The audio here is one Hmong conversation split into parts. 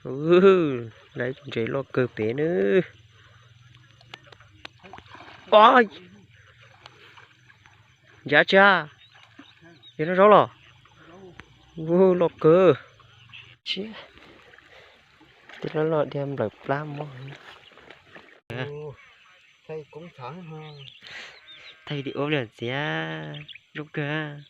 Ub, laiv tus ntses loj kawg pem nawb. Os, ncav tsi, yog noj zaub los? Ub, loj kawg. Tib loj loj dhia nplawm plab mob. Thaij video li txiav zoo kawg.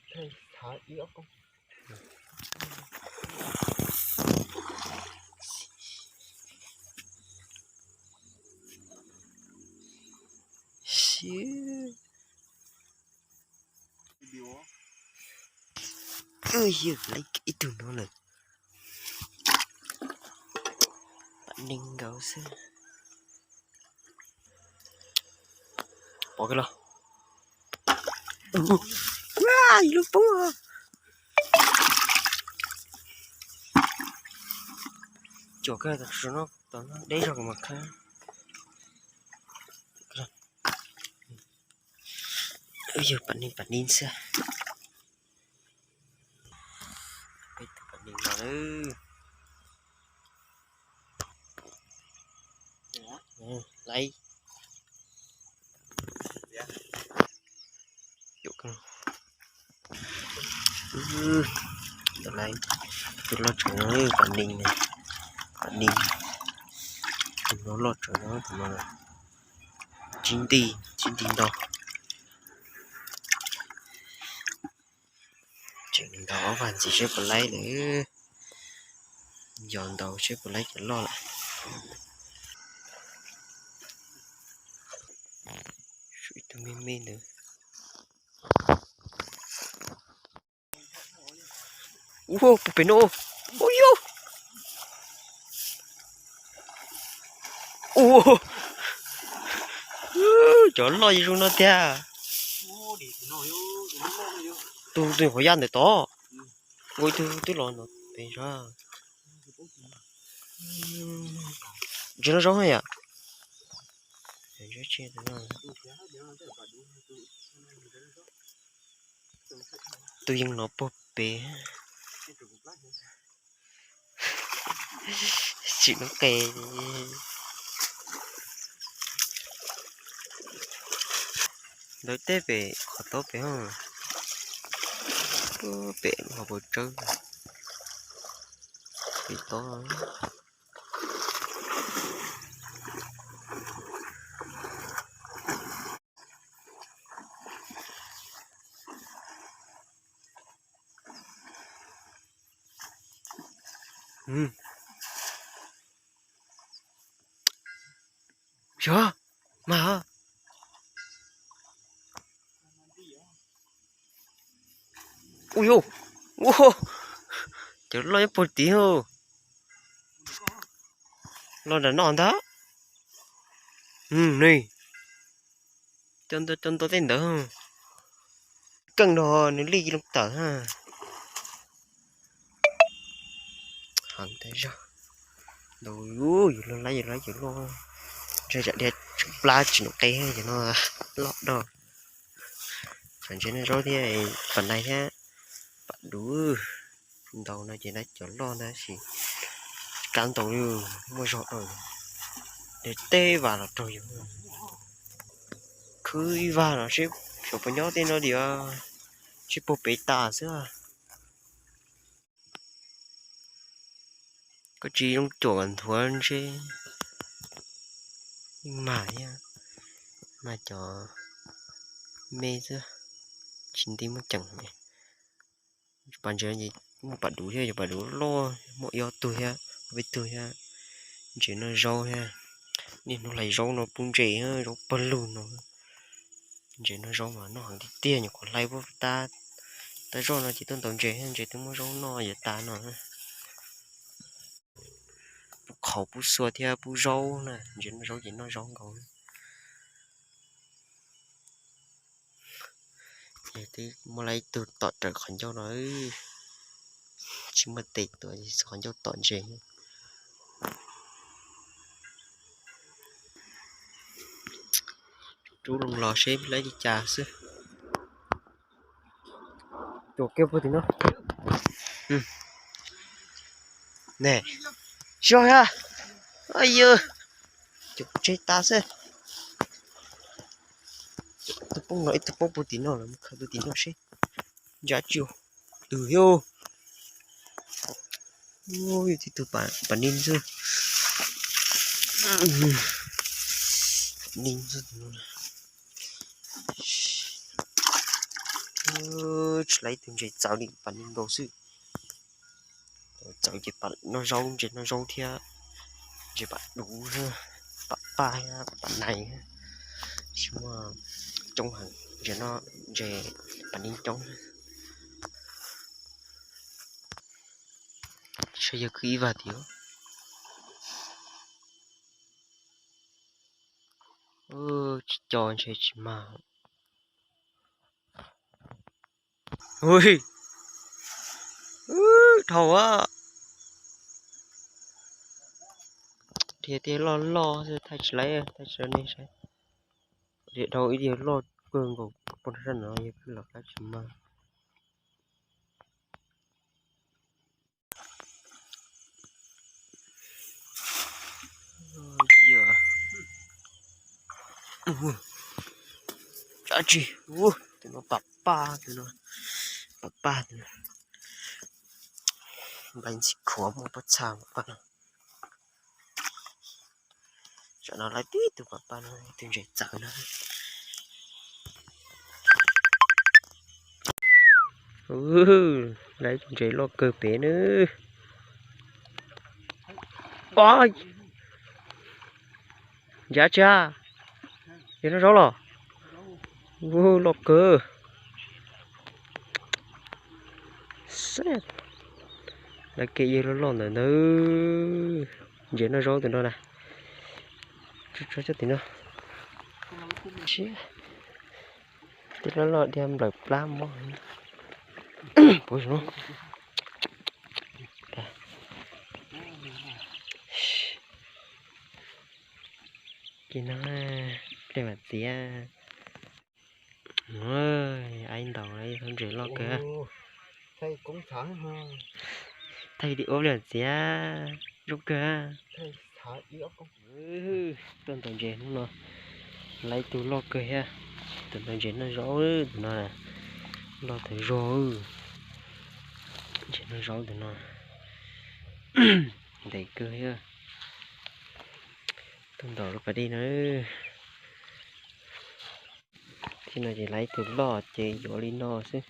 Wb yog laiv ib tug no lawm. Pam neeg nkaus xwb. Pom kiag los. Ua, lub poob. Cuam kiag tom no, tom no deb zog kuv mam khawb. Wb yog pam neeg pam neeg xwb. Peb tus pam neeg no lawm. Laiv. Laiv tus loj tsev no, pam neeg ne, pam neeg. Tus no loj tsev no, tus no tsib nti, tsib nti ntau. Tseem nkaus ob vaj ntxiv seb puas laib lawm. Yos ntaus seb puas laib cov loj lawm. Ib tug me me ntawd. Ua puag pem no. Ua yog. Ua, cov loj zoo no tiag. Tus, tus qhov yaj ntawm tod. Ua ib tug twb los no pem zog. Ntses noj zaub yom. Tus yeej no puag pem. Tsim noob qes. Ntawd teb pem qhov tob pem, pem qhov puas tsawb pem tob. Yog mas. Ui yog, ua, cov loj nyob puag tid. Loj nram no ntag. Nws cov ntau tej ntawd. Keej no nws li loo tawm. Heev tas zog. Ntau, yus luag laib yus laib cov loj. Ntshe tsam dhia tsw plab tsis num qe cov no loj dog. Tsam ntses noj zaub thiab, pam nais thiab pam duv. Ntau no ces laib cov loj ntag sis kab ntau li, muaj zog dog. Dhia teb vas los raug yus. Khwb ib vas los seb xyov puas nyob tej no li, seb puag pem tas xwb. Koj tsis zoo cuam kom nthuav ntshe yeej mag thiab, mag cov me xwb, tsis nti muaj ceem. Pas ntses ces muaj pas duv thiab, cov pas duv loj muaj ob tug thiab, ob peb tug thiab. Ntses noj zaub thiab, niaj hnub hlais zaub no pub ntses, zaub pawg lug no. Ntses noj zaub mas noj heev tiag tiag, nyuam qhuav hlais pub tab, tab zoj no ces tuaj ntaus ntses, ntses twb muab zaub noj yuav tas no. Pub qhauv pub xua thiab pub zaub na, ntses noj zaub ces noj zaub nkaus. Ces twb muaj lawm ib tug tom raws qhov ncauj no, tsis muaj tes tuav, qhov ncauj tom ntses. Rub loo los seb lawv li cas xwb. Cuam kiag puag tim no. Ne, Tsis zog thiab. Yog, cov tseg tas xwb. Tus poob no, ib tug poob puag tim no lawm, mus khaws tus tim no seb ntsab tsis twg thiab. Yog tib tug pas nis xwb. Pas nis xwb. Tsis laib ib tug ntses txawv li, pas nis nkaus xwb. Txawv ces noj zaub, ntses noj zaub thiab, ntses pas duv, pas paj thiab pas nais, tsis muaj coob heev, ntses no, ntses pas nis coob. Saib yog kwj ib vag tiag. Tsis co ntshe tsis mag. Ui, dhau a. Dhia tiag loj loj xwb, thaij tsis laib, thaij tsis laib nej saib. Dhia dhau ib dhia loj kawg nkaus, poob rau sab no yog kwj los qab tsis mag. Dab tsi, tus no pas paj, tus no pas paj, tus no. Nplaim ntxim khuav muaj pob txha mas paj no. Tsam no laib tib tug pas paj no, ib tug ntses txawv no. Laib tus ntses loj kawg pem nawb. Ntsab tsa, yog noj zaub los. Loj kawg. Lawv kev yawg loj loj ntawd ntag. Ntses noj zaub tus no na. Tso tso tim no. Tib loj loj dhia nplawm plab mob. Puv zoo. Kis no, pliag mam txiav. Aib ntaus, ntses loj kawg. Thaij video pliag mam txiav, zoo kawg. Tuaj ntaus ntses hnub no, laib ib tug loj kawg thiab. Tus ntaus ntses noj zaub, tus no loj tawv zog. Ntses noj zaub tus no ntev kawg thiab. Tuaj ntaus lub pas dej no. Txij no ces laib ib tug loj ces yuav li no xwb.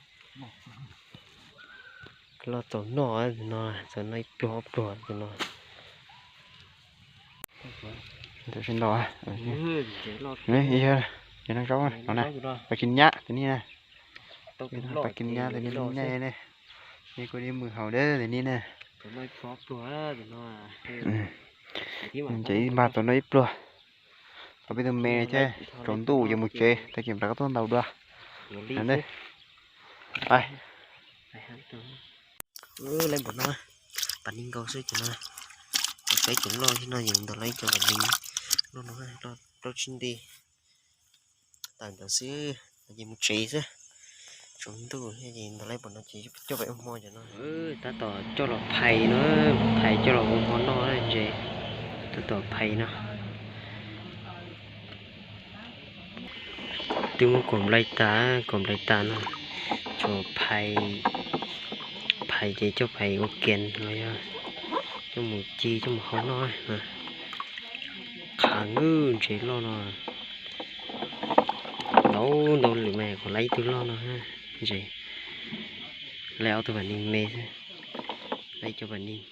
Loj txaus noj tus no, txaus noj ib pluag ob pluag tus no. Ntau, ntses noj zaub no na, pas kis nyab tus ni na. Pas kis nyab tus ni nyab ne. Nej kuj li mus haus dab tus ni na. Ntshe ib npag tau noj ib pluag. Tau peb tug me thiab, tsaus ntuj yuav mus tsev, tag kis rov qab tuaj ntaus dua. Laib npaum no, pas nis nkaus xwb ces no. Peb cov loj thiab no ces ntaus laib cov pas nis loj no, loj tsib nti. Tawm ntawd xwb, ces mus tsev xwb. Tsaus ntuj thiab ces ntaus laib npaum no ces coj peb ua hmo cov no. Tab tom coj los phais no, phais coj los ua hmo noj ntses. Tab tom phais no. Twb muab kaum nplai tas, kaum nplai tas no, tsuas phais, phais ces coj phais ua kias los yog coj mus ci coj mus hau noj. Qhav ngwj ntses loj no, ntau ntau lwm mas kom laib ib tug loj no. Ntses, laib ob tug pas nis me xwb, laib cov pas nis